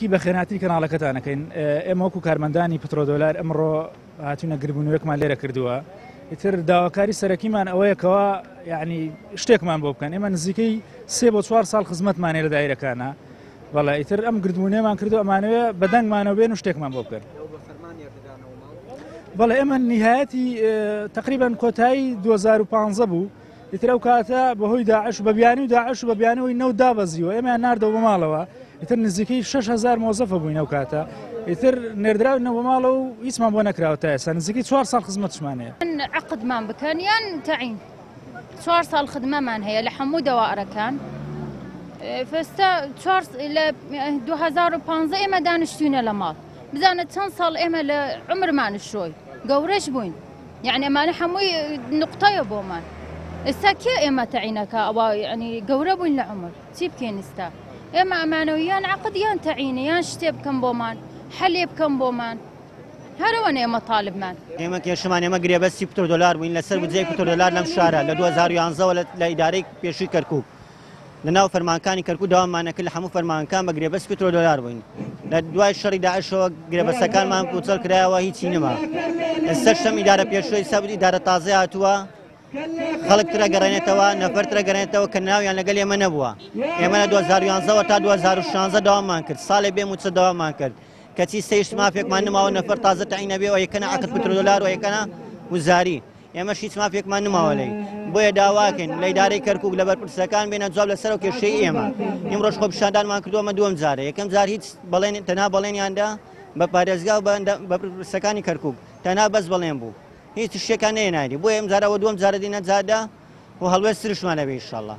دەستپێکی بەخێرهاتنی کەناڵەکەتان ئەکەین. ئێمە وەکو کارمەندانی پترۆدۆلار ئەمڕۆ هاتوینە گربوونەوەیەکمان لێرە کردووە. ئیتر داواکاری سەرەکیمان ئەوەیە کەوا یعنی شتێکمان بۆ بکەن. ئێمە نزیکەی سێ بۆ چوار ساڵ خزمەتمان هەیە لە دایرەکانە. بەڵێ ئیتر ئەم گردبوونەیەمان کردو ئەمانەوێ بەدەنگمانەوە بێن و شتێکمان بۆ بکەن. بەڵێ ئێمە نهایەتی تقریبا کۆتایی 2015 بوو. ئیتر ئەو کاتە بەهۆی داعش بە بیانی و داعش و بە بیانەوەی نەوت دابەزیوە ئێمەیان ناردەوە بۆ ماڵەوە ئیتر نزیکەی 6000 مۆزەفە بووین ئەو کاتە ئیتر نێردراوینەوە بۆ ماڵەوە و هیچمان بۆ نەکراوە تا ئێستا نزیکەی چوار ساڵ خزمەتشمان هەیە. عەقدمان بکەن یان تەعین چوار ساڵ خدمەمان هەیە لە هەموو دەوائرەکان فێستا چوار لە 2015 ئێمە دانیشتوینە لە ماڵ بزانە چەند ساڵ ئێمە لە عمرمان شۆی گەورەش بووین یعنی ئەمانە هەمووی نقطەیە بۆمان ئێستا کێ ئێمە تەعینەکە ئەوە ینی گەورە بووین لە عمر چی بکەین ئێستا ئێمە ئەمانەوە یان عقد یان تەعینە یان شتێ بکەم بۆمان حەلێ بکەم بۆمان هەرەوەن ئێمە تاالبمان. ئێمە کێشەمان ئێمە گرێبەستی پترۆدۆلار بووین لەسەر بودجەی پترۆدۆلار لەم شارە لە 2011ەوە لە ئیدارەی پێشووی کەرکوک لە ناو فەرمانکانی کەرکوک داوامان نەکرد لە هەموو فەرمانکان بە گرێبەست پترۆدۆلار بووین لە دوای شەڕی داعشەوە گرێبەستەکانمان پوچەڵ کرایەوە هیچی نەما ئێستا شەم ئیدارە پێشووی سەبت ئیدارە تازە هاتووە خەڵک ترە گەڕێنێتەوە نەفەر ترە گەڕێنێتەوە کە ناویان لەگەل ئێمە نەبووە ئێمە لە 2011ەوە تا 2016 داوامان کرد ساڵێ بێ موچە داوامان کرد کەچی سەیشت مافێکمان نماوە نەفەر تازە تەعین نەبێ و یەکەنە عەقد پترۆدۆلار و یەکەنە وزاری ئێمەش هیچ مافێکمان نماوە لێی بۆیە داواکەین لە ئیدارەی کەرکوک لە بەرپرسەکان بێنە جواب لەسەر ئەو کێشەی ئێمە ئیمڕۆش خۆپیشاندانمان کردووە ئەمە دووەم جارە یەکەم جار هیچ بەڵێن تەنها بەڵێنیاندا بە پارێزگا و بە بەرپرسەکانی کەرکوک تەنها بەس بەڵێن بوو هیچ شتێکان نەیەنانی بۆیە ئەم جارەوە دووەم جارە دینە جادە و هەڵوێست ترشمان ئەبێ ئینشاڵڵا.